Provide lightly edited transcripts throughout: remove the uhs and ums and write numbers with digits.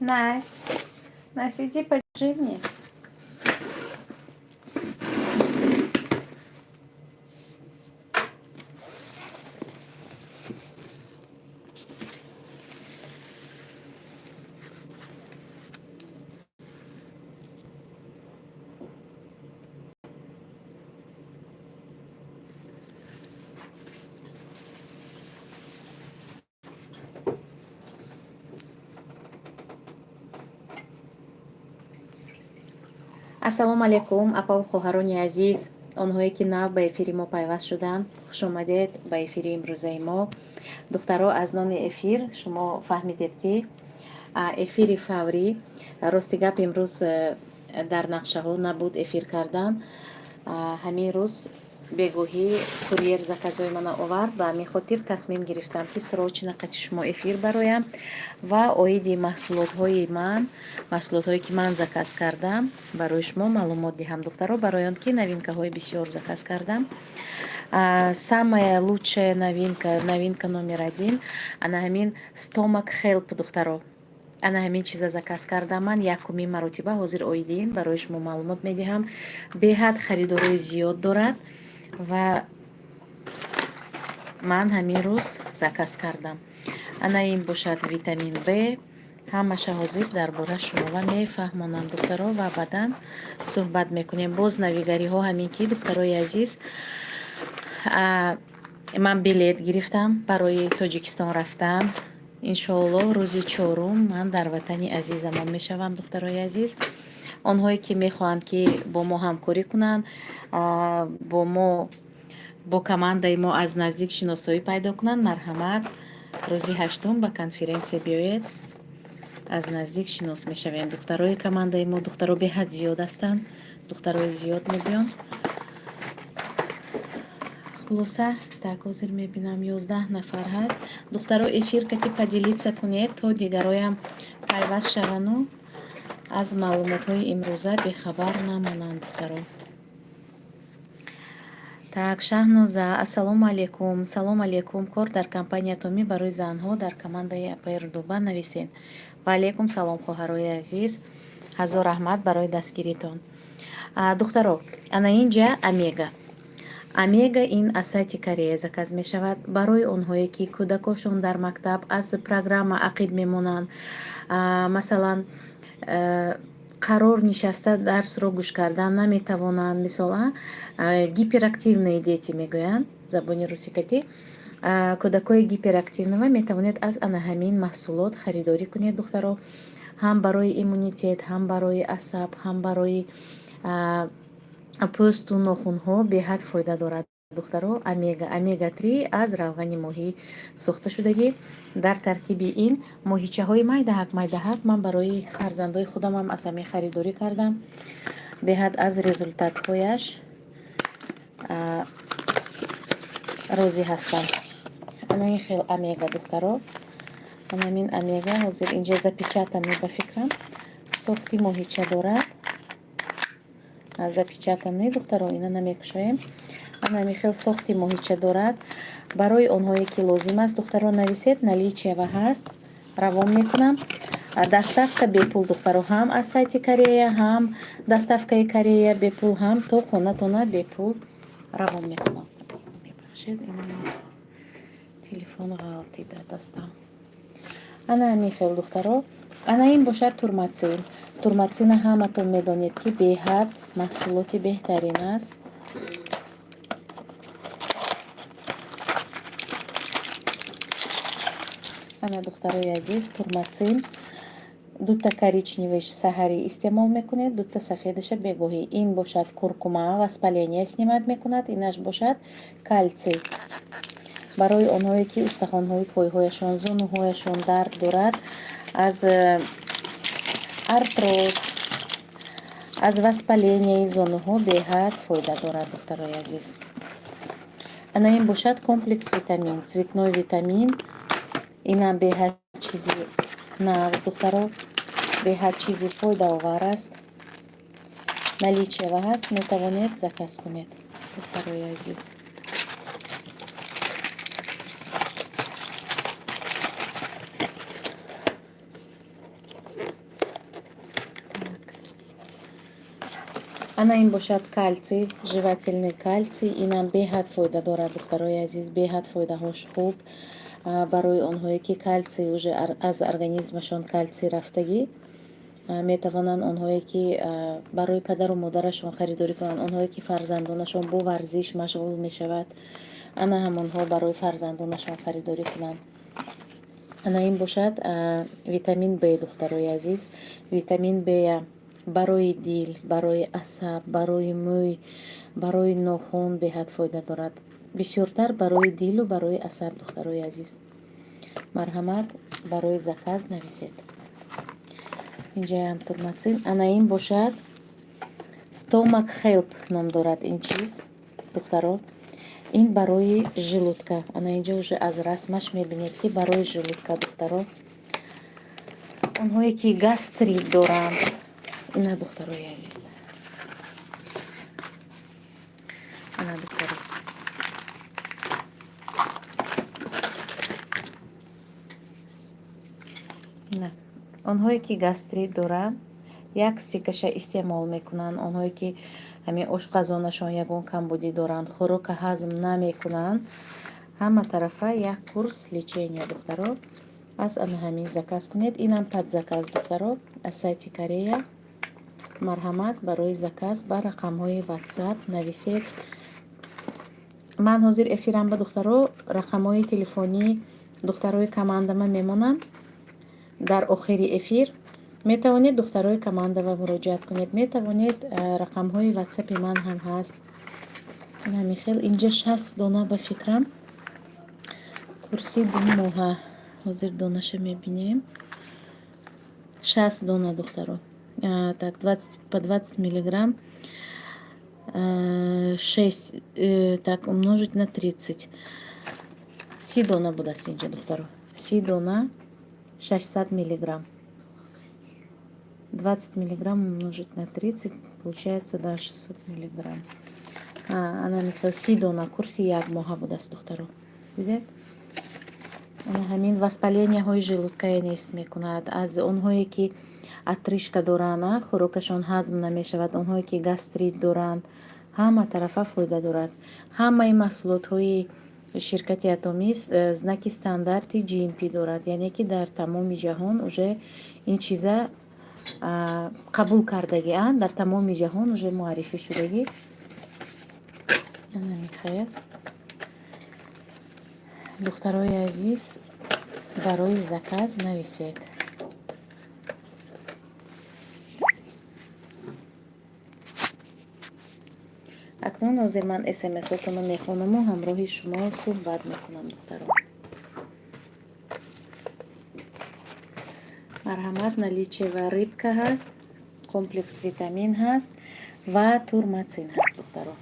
Настя, Настя, иди подержи мне. Ассалому алайкум, апаву хоҳарони азиз, онҳое ки нав ба эфири мо пайваст шуданд, хушомадед ба эфири имрӯзаи мо. Духтаро, аз номи эфир шумо фаҳмидед, ки эфири фаврӣ. Рости гап, имрӯз дар нақшаҳо набуд эфир кардан. Ҳамин рӯз бегоҳӣ курьер заказҳои мана овард, ба ҳамин хотир тасмим гирифтам, ки срочно қати шумо эфир бароям ва оиди маҳсулотҳои ман, маҳсулотҳое ки ман заказ кардам, барои шумо маълумот диҳам, духтаро, барои он ки новинкаҳои бисёр заказ кардам. Самая лучшая новинка, новинка номер один, ана ҳамин Stomach Help, духтаро. Ана ҳамин чиза заказ кардам ман якумин маротиба. Ҳозир оиди ин барои шумо маълумот медиҳам. Беҳад харидорои зиёд дорад ва ман ҳамин рӯз заказ кардам. Ана ин бошад витамин Б. Ҳамаша ҳозир дар бора шумова мефаҳмонам, духтаро, ва баъдан суҳбат мекунем. Боз навигариҳо ҳамин ки, духтарои азиз, ман билет гирифтам барои Тоҷикистон рафтан. Иншоаллоҳ, рӯзи 4-ум ман дар ватани азизамон мешавам. Духтарои азиз, онҳое ки мехоҳанд, ки бо мо ҳамкорӣ кунанд, бо мо, бо командаи мо аз наздик шиносоӣ пайдо кунанд, марҳамат, рӯзи 8-ум ба конференсия биёед, аз наздик шинос мешавем. Духтарои командаи мо, духтаро, беҳад зиёд ҳастанд, духтарои зиёд мебиёнд. Хулоса, так, ҳозир мебинам, 11 нафар ҳаст. Духтаро, эфир кати поделиться кунед, то дигароям пайваст шавану аз маълумотҳои имрӯза бехабар намонанд, духтаро. Так, Шаҳноза, ассалому алайкум. Салом алайкум. Кор дар компания Атомӣ барои занҳо дар командаи апаи Рудоба нависед. Ва алайкум салом, хоҳарои азиз. Ҳазор раҳмат барои дастгиритон. Духтаро, ана инҷа омега. Омега ин аз сайти Корея заказ мешавад. Барои онҳое ки кӯдакошон дар мактаб аз программа ақиб мемонанд, масалан, қарор нишаста дарсро гӯш кардан наметавонанд, мисол, гиперактивные дети мегӯянд забони русикатӣ, кӯдакҳои гиперактивного метавонед аз ана ҳамин маҳсулот харидорӣ кунед, духтаро. Ҳам барои иммунитет, ҳам барои асаб, ҳам барои пӯсту нохунҳо беҳад фоида дорад, духтаро. Омега, омега 3 аз равғани моҳӣ сохта шудагӣ. Дар таркиби ин моҳичаҳои майдаҳак майдаҳак. Ман барои фарзандои худамам аз ҳамин харидорӣ кардам, беҳад аз результатҳояш розӣ ҳастам. Ана ин хел омега, духтаро. Анамин омега ҳозир инҷа запечатанный, ба фикрам, сохти моҳича дорад. Запечатанный, духтаро, ина намекушоем. Анами хел сохти моҳича дорад. Барои онҳое ки лозим аст, духтаро, нависед, наличие ва ҳаст, равон мекунам. Доставка бепул, духтаро, ҳам аз сайти Корея, ҳам доставкаи Корея бепул, ҳам то хонатона бепул равон мекунам. Мебахшед, телефон ғалтида дастам. Ана ҳамин хел, духтаро. Ана ин бошад турмацин. Турмацина ҳаматон медонед, ки беҳад маҳсулоти беҳтарин аст. Ана, духтарои азиз, турмацин дута коричневыйш саҳарӣ истеъмол мекунед, дута сафедаша бегоҳӣ. Ин бошад куркума, воспаление снимать мекунад. Инаш бошад кальций, барои онҳое ки устахонҳои пойҳояшон, зонуҳояшон дард дорад, аз артроз, аз воспаленияи зонуҳо беҳад фоида дорад, духтарои азиз. Ана ин бошад комплекс витамин, цветной витамин. Инам беҳад чизи нағз, духтаро, беҳад чизи фоидаовар аст. Наличие ва ҳаст, метавонед заказ кунед, духтарои азиз. Ана ин бошад кальций, жевательный кальций. Инам беҳад фоида дорад, духтарои азиз, беҳад фоидаҳош хуб барои онҳое, ки кальций уже аз организмашон кальций рафтагӣ. Метавонанд онҳое, ки барои падару модарашон харидорӣ кунанд, онҳое, ки фарзандонашон бо варзиш машғул мешавад, ана ҳамонҳо барои фарзандонашон харидорӣ кунанд. Ана ин бошад витамин Б, духтарои азиз. Витамин Б барои дил, барои асаб, барои мӯй, барои нохун беҳад фоида дорад. Бисёртар барои дилу барои асаб, духтарои азиз. Марҳамат, барои заказ нависед. Инҷаям турмацин. Ана ин бошад Stomach Help ном дорад ин чиз, духтаро. Ин барои желудка. Ана инҷа уже аз расмаш мебинед, ки барои желудка, духтаро. Онҳое, ки гастрит доранд, ина, духтарои азиз, ана, духтаро, ина, онҳое, ки гастрит доранд, як стикаша истеъмол мекунанд. Онҳое, ки ҳамин ошқазонашон ягон камбудӣ доранд, хӯрока ҳазм намекунанд, ҳама тарафа як курс лечения, духтаро. Аз ана ҳамин заказ кунед. Инам под заказ, духтаро, аз сайти Корея. Марҳамат, барои заказ ба рақамҳои Ватсап нависед. Ман ҳозир эфирам ба, духтаро, рақамҳои телефонии духтарои командама мемонам дар охири эфир. Метавонед духтарои командава муроҷиат кунед, метавонед, рақамҳои Ватсапи ман ҳам ҳаст. Ҳамин хел инҷа 60 дона, ба фикрам, курси 2 моҳа. Ҳозир донаша мебинем. 60 дона, духтаро. Так, по 20 миллиграмм, шесть, так, умножить на 30, 30 дона будааст инҷа, духтаро. 30 дона, 600 миллиграмм. 20 миллиграмм умножить на 30, получается, да, 600 миллиграмм. Ана михел 30 дона курси як моҳа будааст, духтаро. Дидед, ана ҳамин воспаления ҳои желудкае нест мекунад. Аз онҳое, ки отрыжка доранд, хӯрокашон ҳазм намешавад, онҳое, ки гастрит доранд, ҳама тарафа фоида дорад. Ҳамаи маҳсулотҳои ширкати Атомис знаки стандарти GMP дорад, яъне ки дар тамоми ҷаҳон уже ин чиза қабул кардагианд, дар тамоми ҷаҳон уже муаррифӣ шудагӣ. Ана михел, духтарои азиз, барои заказ нависед. Акнун ҳозир ман смсотонро мехонаму ҳамроҳи шумо суҳбат мекунам, духтарон. Марҳамат, наличие ва рыбка ҳаст, комплекс витамин ҳаст ва турмацин ҳаст, духтаро.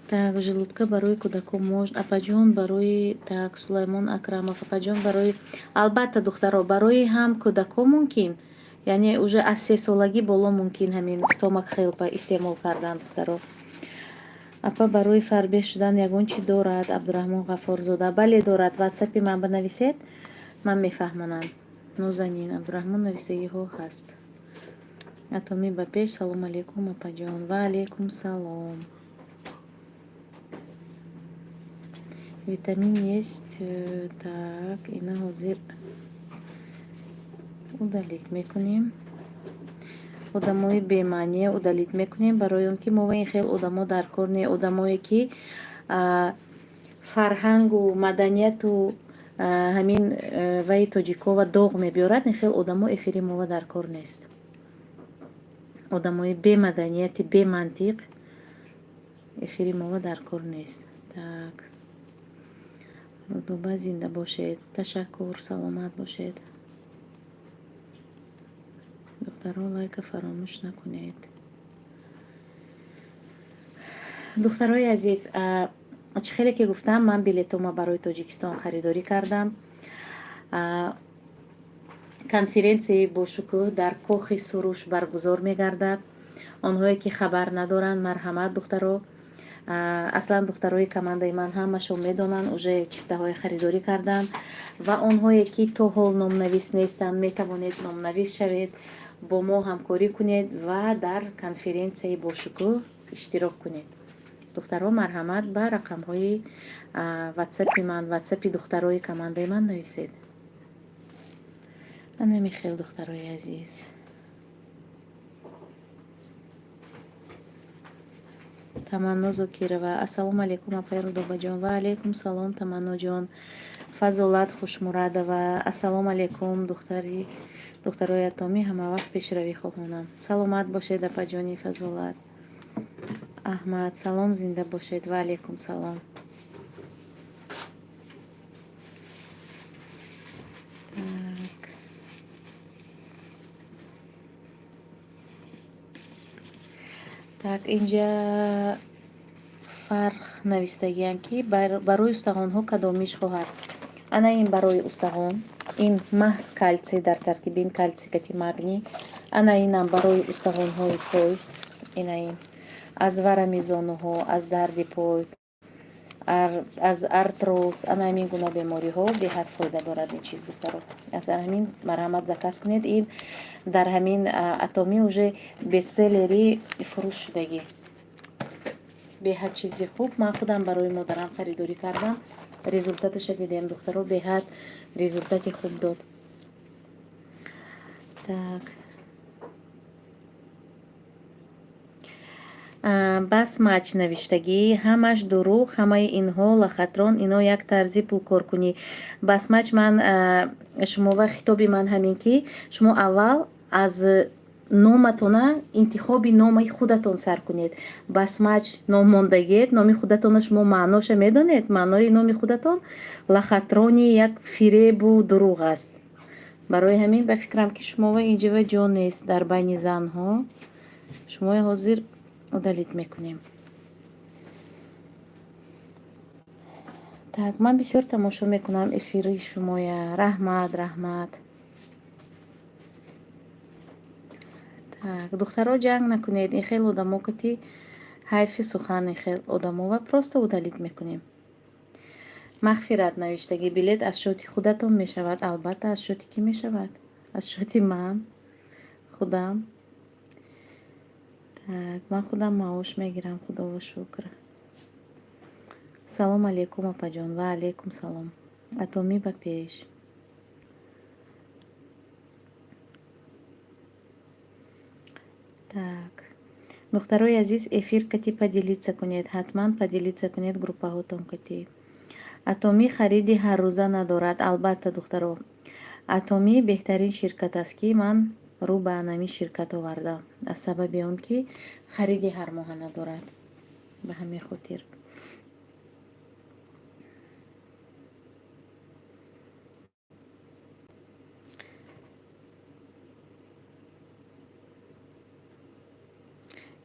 Так, желудка барои кӯдакон можно, апаҷон? Барои, так, Сулаймон Акрамов, апаҷон, барои, албатта, духтаро, барои ҳам кӯдако мумкин, яъне уже аз 3 солагӣ боло мумкин ҳамин Stomach Help а истеъмол кардан, духтаро. Апа, барои фарбеҳ шудан ягон чӣ дорад? Абдураҳмон Ғаффорзода, бале, дорад. Ватсапи ман банависед, ман мефаҳмонам. Нозанин Абдураҳмон, нависагиҳо ҳаст. Атомӣ ба пеш. Салом алейкум, апаҷон. Ва алейкум салом. Витамин есть. Так, ина ҳозир удалить мекунем. Одамои бемаъние удалить мекунем, барои он ки мо ин хел одамо дар кор не. Одамое, ки фарҳангу маданияту ҳамин ваи тоҷикова доғ мебиёрад, ин хел одамо эфири мова дар кор нест. Одамои бемаданияти, бемантиқ эфири мова дар кор нест. Так, Рудоба, зинда бошед, ташаккур, саломат бошед. Духтаро, лайка фаромӯш накунед. Духтарои азиз, чӣ хеле ки гуфтам, ман билетома барои Тоҷикистон харидорӣ кардам. Конференсияи бошукӯҳ дар Кохи Суруш баргузор мегардад. Онҳое, ки хабар надоранд, марҳамат, духтаро. Аслан духтарои командаи ман ҳамашон медонанд, уже чиптаҳои харидорӣ карданд ва онҳое ки то ҳол номнавис нестанд, метавонед номнавис шавед, бо мо ҳамкорӣ кунед ва дар конференсияи бошукӯҳ иштирок кунед. Духтаро, марҳамат, ба рақамҳои ватсапи ман, ватсапи духтарои командаи ман нависед. Анами хел, духтарои азиз. Таманно Зокирова: «Ассалому алайкум, апаи Рудобаҷон». Ва алайкум салом, Таманноҷон. Фазолат Хушмурадова: «Ассалому алайкум, духтари духтарои Атомӣ, ҳамавақт пешравӣ хоҳонам». Саломат бошед, апаҷони Фазолат. Аҳмад: «Салом, зинда бошед». Ва алайкум салом. Так, так, инҷа фарқ навистагианд, ки барои устахонҳо кадомиш хоҳад. Ана ин барои устахон, ин маҳз калсий дар таркиби ин, калсий кати магний. Ана инам барои устахонҳои пой, ина ин аз варами зонуҳо, аз дарди пой, аз артроз, ана ҳамин гуна бемориҳо беҳад фоида дорад ин чиз, духтаро. Аз ҳамин марҳамат, заказ кунед. Ин дар ҳамин Атомӣ уже бестселлери фурӯш шудагӣ, беҳад чизи хуб. Ман худам барои модарам харидорӣ кардам, результаташа дидем, духтаро, беҳад результати хуб дод. Так, Басмач навиштагӣ: «Ҳамаш дурӯғ, ҳамаи инҳо лохотрон, ино як тарзи пулкоркунӣ». Басмач, ман шумо ва хитоби ман ҳамин, ки шумо аввал аз номатона, интихоби номаи худатон сар кунед. Басмач ном мондагиед, номи худатона шумо маъноша медонед? Маънои номи худатон лохотрони, як фиребу дурӯғ аст. Барои ҳамин ба фикрам, ки шумова инҷава ҷо нест дар байни занҳо. Шумои ҳозир удалить мекунем. Так, ман бисёр тамошо мекунам эфири шумоя. Раҳмат, раҳмат. Так, духтаро, ҷанг накунед, ин хел одамо кати ҳайфи сухан, ин хел одамова просто удалить мекунем. Мағфират навиштагӣ: «Билет аз счёти худатон мешавад?» Албатта, аз счёти кӣ мешавад? Аз счёти ман худам. Так, ман худам маош мегирам, худоро шукр. Салом алейкум, апаҷон. Ва алейкум салом. Атомӣ ба пеш. Так, духтарои азиз, эфир кати поделиться кунед, ҳатман поделиться кунед группаҳотон кати. Атомӣ хариди ҳаррӯза надорад. Албатта, духтаро, Атомӣ беҳтарин ширкат аст, ки ман рӯ ба анами ширкат овардам, аз сабаби он ки хариди ҳармоҳа надорад, ба ҳамин хотир.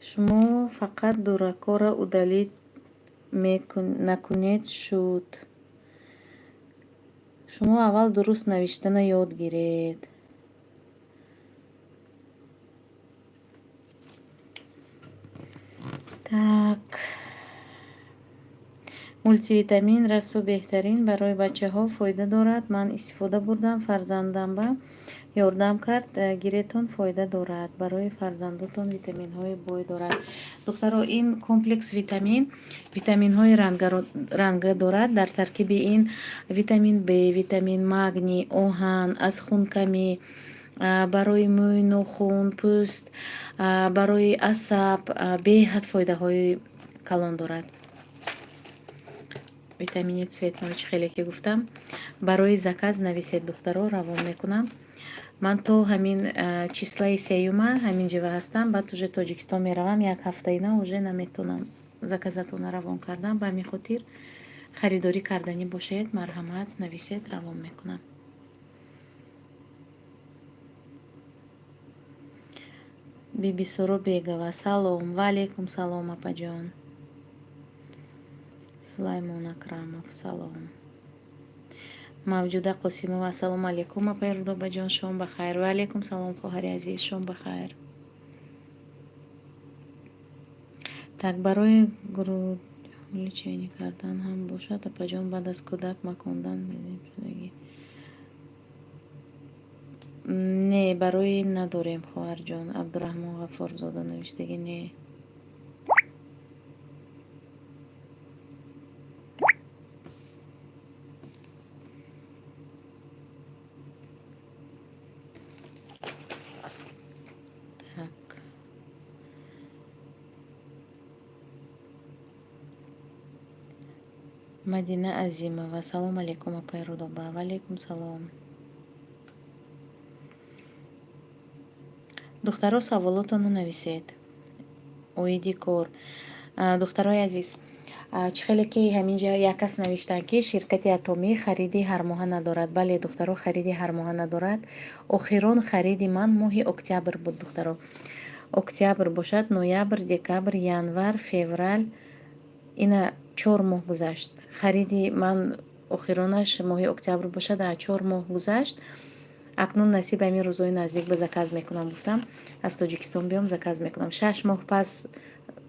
Шумо фақат дуракора удалить накунед шуд. Шумо аввал дуруст навиштана ёд гиред. Так, мултивитамин расо беҳтарин, барои бачаҳо фоида дорад. Ман истифода бурдам, фарзандам ба ёрдам кард. Гиретон, фоида дорад барои фарзандотон, витаминҳои бой дорад. Духтаро, ин комплекс витамин, витаминҳои ранга дорад дар таркиби ин: витамин б, витамин, магний, оҳан, аз хункамӣ, барои мӯй, нохун, пӯст, барои асаб беҳад фоидаҳои калон дорад. Витамини цветной, чӣ хеле ки гуфтам. Барои заказ нависед, духтаро, равон мекунам. Ман то ҳамин числаи сеюма ҳамин ҷива ҳастам, баъд уже Тоҷикистон меравам як ҳафтаина, уже наметавонам заказатона равон кардан. Ба ҳамин хотир харидорӣ карданӣ бошед, марҳамат, нависед, равон мекунам. Бибисоро Бегова: «Салом». Ва алайкум салом, апаҷон. Сулаймон Акрамов: «Салом». Мавҷуда Қосимова: «Ассалому алайкум, апаи Рудобаҷон, шом ба хайр». Ва алайкум салом, хоҳари азиз, шом ба хайр. Так, барои Лечение кардан ҳам бошад, апаҷон, баъд аз кӯдак макондан шудагӣ. Не, барои надорем, хоҳарҷон. Абдураҳмон Ғаффорзода навиштагӣ, не. Так. Мадина Азимова. Салом алейкум, апай Рудоба. Ва алейкум салом. Духтаро, саволотонро нависед. Оиди кор. Духтарои азиз, чӣ хеле ки ҳамин ҷа як кас навиштанд, ки ширкати Атомӣ хариди ҳармоҳа надорад. Бале, духтаро, хариди ҳармоҳа надорад. Охирон хариди ман моҳи октябр буд, духтаро. Октябр бошад, ноябр, декабр, январ, феврал, ина 4 моҳ гузашт. Хариди ман охиронаш моҳи октябр бошад, 4 моҳ гузашт. Акнун насиб ҳамин рӯзҳои наздик ба заказ мекунам, гуфтам, аз Тоҷикистон биём, заказ мекунам. 6 моҳ пас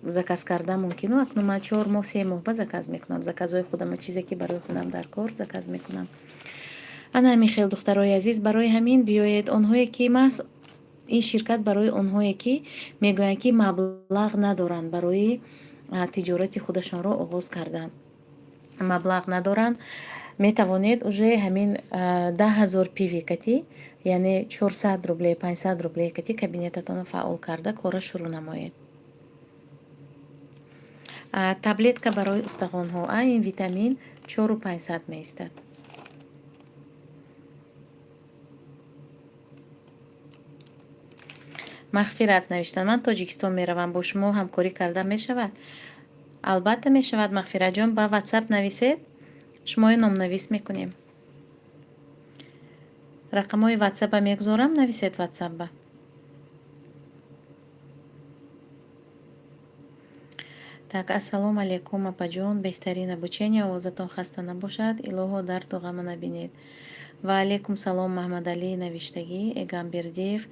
заказ кардан мумкину, акнун ман 4 моҳ, 3 моҳ ба заказ мекунам. Заказҳои худама, чизе ки барои худам дар кор, заказ мекунам. Ана ҳамин хел, духтарои азиз, барои ҳамин биёед, онҳое ки маҳз ин ширкат барои онҳое ки мегӯянд, ки маблағ надоранд барои тиҷорати худашонро оғоз кардан, маблағ надоранд, метавонед уже ҳамин 10 000 PV кати, яъне 400 рубле, 500 рубле кати кабинетатонро фаъол карда, корро шурӯъ намоед. Таблетка барои устахонҳо, ин витамин 4500 меистад. Мағфират навиштанд: ман Тоҷикистон меравам, бо шумо ҳамкорӣ карда мешавад? Албатта мешавад, Мағфиратҷон, ба Ватсап нависед, шуморо номнавис мекунем. Рақамҳои Ватсапа мегузорам, нависед Ватсапба. Так, ассалому алайкум, апаҷон, беҳтарин обучение, овозатон хаста набошад, илоҳо дарду ғама набинед. Ва алайкум салом, Маҳмадалӣ навиштагӣ, Эгамбердиев,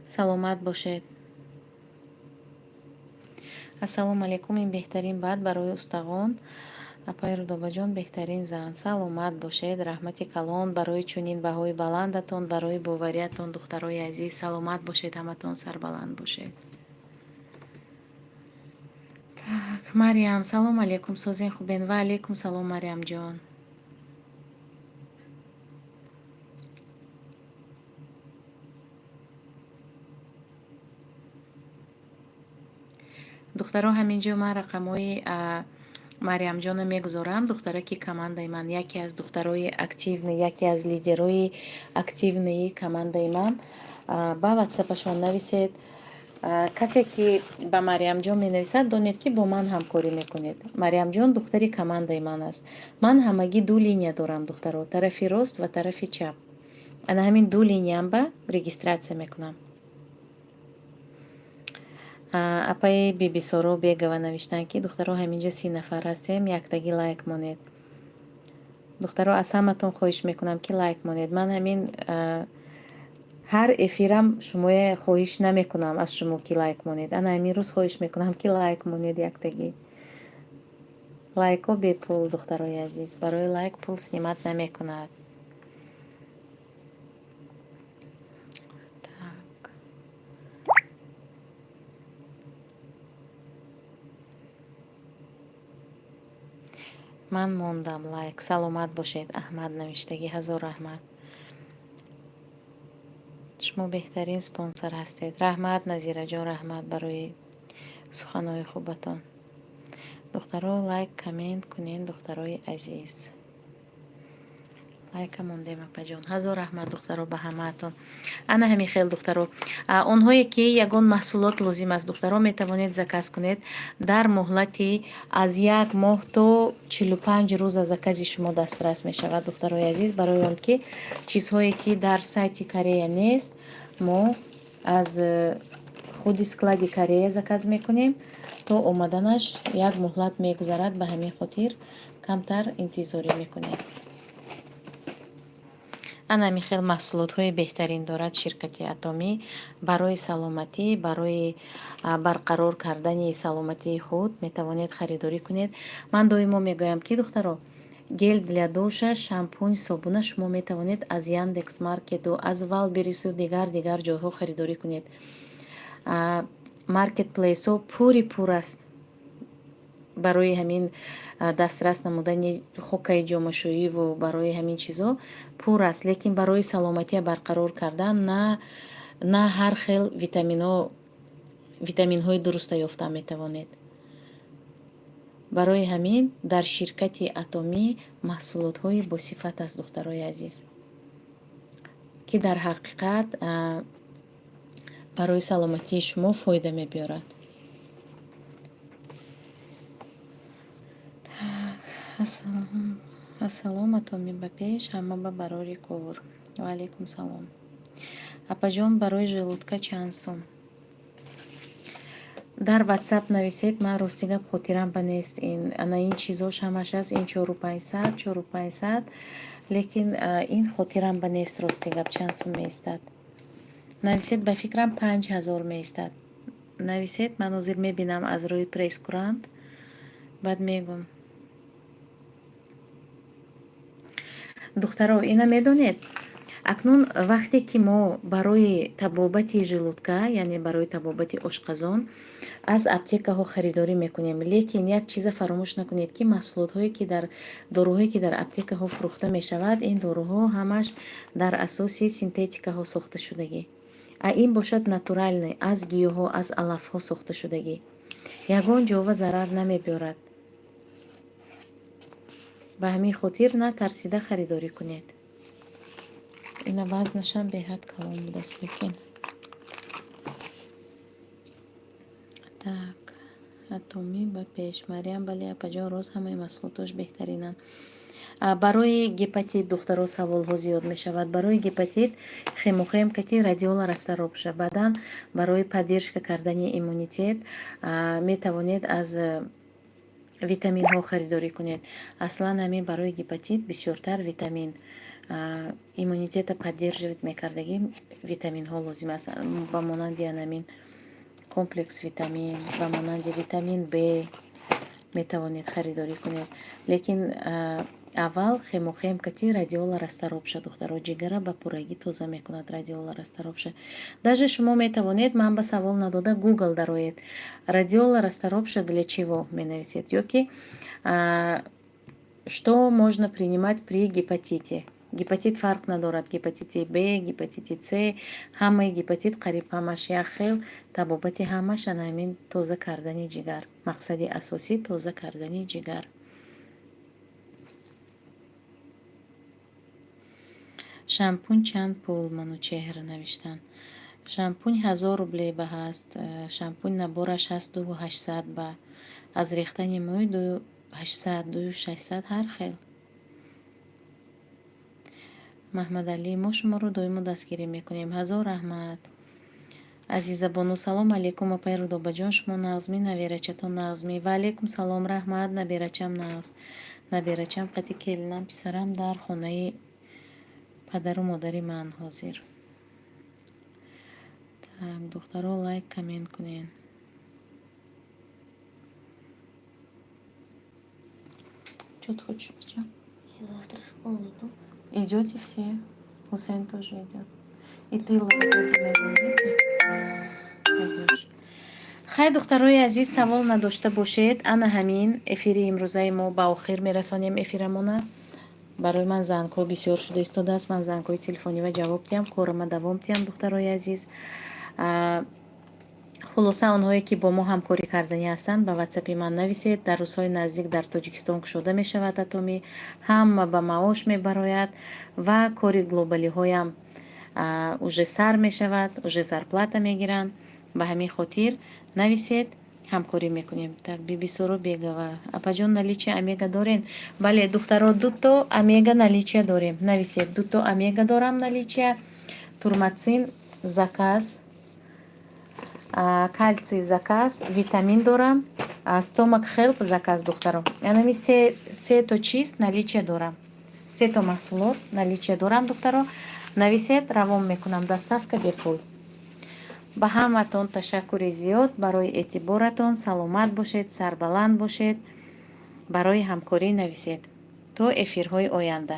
саломат бошед. Ассалому алайкум, ин беҳтарин БАД барои устағон. Апаи Рудобаҷон, беҳтарин зан. Саломат бошед, раҳмати калон барои чунин баҳои баландатон, барои бовариятон, духтарои азиз, саломат бошед, ҳаматон сарбаланд бошед. Так, Мариям, салом алейкум, созен, хубен? Ва алейкум салом, Мариямҷон. Духтаро, ҳамин ҷо ман рақамҳои Мариямҷонро мегузорам. Духтараки командаи ман, яке аз духтарои активный, яке аз лидерои активныи командаи ман. Ба Ватсапашон нависед. Касе ки ба Мариямҷон менависад, донед, ки бо ман ҳамкорӣ мекунед. Мариямҷон духтари командаи ман аст. Ман ҳамагӣ ду линия дорам, духтаро, тарафи рост ва тарафи чап. Ана ҳамин ду линиям ба регистрация мекунам. Апаи Бибисоро Бегова навиштанд, ки духтаро, ҳамин ҷо 30 нафар ҳастем, яктагӣ лайк монед. Духтаро, аз ҳаматон хоҳиш мекунам, ки лайк монед. Ман ҳамин ҳар эфирам шумое хоҳиш намекунам аз шумо, ки лайк монед. Ана ҳамин рӯз хоҳиш мекунам, ки лайк монед яктагӣ. Лайкҳо бепул, духтарои азиз, барои лайк пул снимать намекунад. Так. Ман мондам лайк. Саломат бошед, Аҳмад навиштагӣ, ҳазор раҳмат. Шумо беҳтарин спонсор ҳастед. Раҳмат, Назираҷон, раҳмат барои суханҳои хубатон. Духтаро, лайк, коммент кунед, духтарои азиз. Лайка мондем, апаҷон. Ҳазор раҳмат, духтаро, ба ҳамаатон. Ана ҳамин хел, духтаро. Онҳое ки ягон маҳсулот лозим аст, духтаро, метавонед заказ кунед. Дар муҳлати аз як моҳ то 45 рӯза закази шумо дастрас мешавад, духтарои азиз, барои он ки чизҳое ки дар сайти Корея нест, мо аз худи склади Корея заказ мекунем, то омаданаш як муҳлат мегузарад, ба ҳамин хотир камтар интизорӣ мекунем. Ана ҳамин хел маҳсулотҳои беҳтарин дорад ширкати Атомӣ барои саломатӣ, барои барқарор кардани саломатии худ метавонед харидорӣ кунед. Ман доимо мегӯям, ки, духтаро, гель для душа, шампунь, собуна шумо метавонед аз Яндекс Маркету, аз Вайлдберрису, дигар дигар ҷойҳо харидорӣ кунед. Маркетплейсҳо пури пур аст барои ҳамин дастрас намудани хокаи ҷомашӯиву барои ҳамин чизҳо пур аст, лекин барои саломатия барқарор кардан на ҳар хел витаминҳо, витаминҳои дуруста ёфта метавонед. Барои ҳамин дар ширкати Атомӣ маҳсулотҳои босифат аст, духтарои азиз, ки дар ҳақиқат барои саломатии шумо фоида мебиёрад. Так, ассалом, Атомӣ ба пеш, ҳама ба барори кор. Ва алайкум салом. Апаҷон, барои желудка чанд сум? Дар Ватсап нависед, ман рости гап хотирам ба нест. Ин ана ин чизош ҳамаш аст, ин 4500, 4500, лекин ин хотирам ба нест, рости гап, чанд сум меистад. Нависед, ба фикрам, 5000 меистад. Нависед, ман ҳозир мебинам аз рӯи прейскурант, баъд мегӯм. Духтаро, ина медонед, акнун вақте ки мо барои табобати желудка, яъне барои табобати ошқазон, аз аптекаҳо харидорӣ мекунем, лекин як чиза фаромӯш накунед, ки маҳсулотҳое ки дар доруҳое ки дар аптекаҳо фурӯхта мешавад, ин доруҳо ҳамаш дар асоси синтетикаҳо сохта шудагӣ. А ин бошад натуральный, аз гиёҳҳо, аз алафҳо сохта шудагӣ, ягон ҷова зарар намебиёрад. Ба ҳамин хотир натарсида харидорӣ кунед. Ина вазнашам беҳад калон будааст, лекин. Так, Атомӣ ба пеш. Мариям, бале, апаҷон, рост, ҳамаи маҳсулотош беҳтаринанд. Барои гепатит, духтаро, саволҳо зиёд мешавад. Барои гепатит хемохем кати радиола расторопша. Баъдан барои поддержка кардани иммунитет метавонед аз витаминҳо харидорӣ кунед. Аслан ҳамин барои гепатит бисёртар витамин, иммунитета поддерживать мекардагӣ витаминҳо лозим аст, ба монанди анамин комплекс витамин, ба монанди витамин Б метавонед харидорӣ кунед. Лекин аввал хемохем кати радиола расторопша, духтаро, ҷигара ба пуррагӣ тоза мекунад радиола расторопша. Даже шумо метавонед ман ба савол надода Гугл дароед, «Радиола расторопша для чего» менависед ё ки «Что можно принимать при гепатите». Гепатит фарқ надорад, гепатити Б, гепатити С, ҳамаи гепатит қариб ҳамаш як хел, табобати ҳамаш ана ҳамин тоза кардани ҷигар, мақсади асосӣ тоза кардани ҷигар. Шампунь чанд пул, Манучеҳр навиштанд. Шампунь 1000 рублей ба ҳаст, шампунь набораш ҳаст 2800 ба, аз рехтани мӯй 2800, 2600, ҳар хел. Маҳмадалӣ, мо шуморо доимо дастгирӣ мекунем, ҳазор раҳмат. Азизабону, салом алейкум, апаи Рудобаҷон, шумо нағзмӣ, наберачатон нағзмӣ? Ва алейкум салом, раҳмат, наберачам нағз. Наберачам қати келинам, писарам дар хонаи падару модари ман ҳозир. Так, духтаро, лайк, коммент кунед. Чё ты хочешь, Чё? Я завтра в школу иду. Идете все. Хусейн тоже идет. И ты, Ладина, пойдешь. Хай, духтарои азиз, савол надошта бошед, ана ҳамин эфири имрӯзаи мо ба охир мерасонем эфирамона. Барои ман зангҳо бисёр шуда истодааст, ман зангҳои телефонива ҷавоб диҳам, корама давом диҳам, духтарои азиз. Хулоса, онҳое ки бо мо ҳамкорӣ карданӣ ҳастанд, ба Ватсапи ман нависед. Дар рӯзҳои наздик дар Тоҷикистон кушода мешавад Атомӣ, ҳама ба маош мебарояд ва кори глобалиҳоям уже сар мешавад, уже зарплата мегиранд. Ба ҳамин хотир нависед, ҳамкорӣ мекунем. Так, Бибисоро Бегова, апаҷон, наличие омега дорен? Бале, духтаро, дуто омега наличие дорем, нависед. Дуто омега дорам наличие, турмацин заказ, кальций заказ, витамин дорам, стомак хелп заказ, духтаро. Анами сето чиз наличие дорам. Сето маҳсулот наличие дорам, духтаро. Нависед, равон мекунам, доставка бепул. Ба ҳаматон ташаккури зиёд барои эътиборатон. Саломат бошед, сарбаланд бошед. Барои ҳамкорӣ нависед. То эфирҳои оянда.